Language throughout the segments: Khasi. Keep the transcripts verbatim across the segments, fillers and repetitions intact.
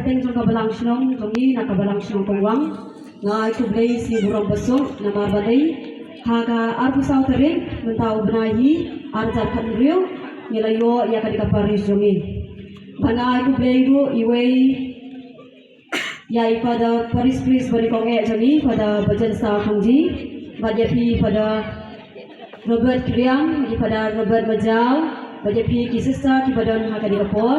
Teng jong ka balang shnong jong ngi na ka balang shnong Kongwang. Nga ai khublei shi burom basuk namar balei ha ka arphew saw tarik mynta u bnai hi, ar hajar khathynriew, ngi la ïoh ïa ka dei ka parish jong ngi. Ba nga ai khublei ruh iwei ïa i Father Parish Priest ba dei kong eh jong ngi, Father Bajensa Khongji, bad ïa phi Father Robert Kriang, ïa phi Father Robert Majaw, bad ïa phi ki sister kiba don ha kane ka por,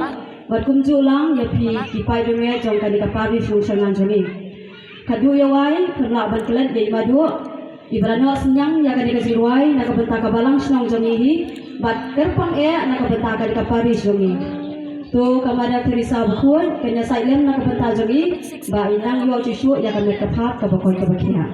bad kumjuh lang ïa phi ki paidbah jong kane ka parish Nongshyrngan jong ngi. Ka duh ïa wai, pynlah ban klet ïa i Maduh, iba la noh synñiang ïa kane ka jingrwai na ka bynta ka balang shnong jong ngi hi, bad kyrpang eh na ka bynta kane ka parish jong ngi. To ka Mother Teresa bakhuid kan ïasaid lem na ka bynta jong ngi, ba ngin nang ïoh shuh shuh ïa ka met ka phad kaba koit kaba khiah.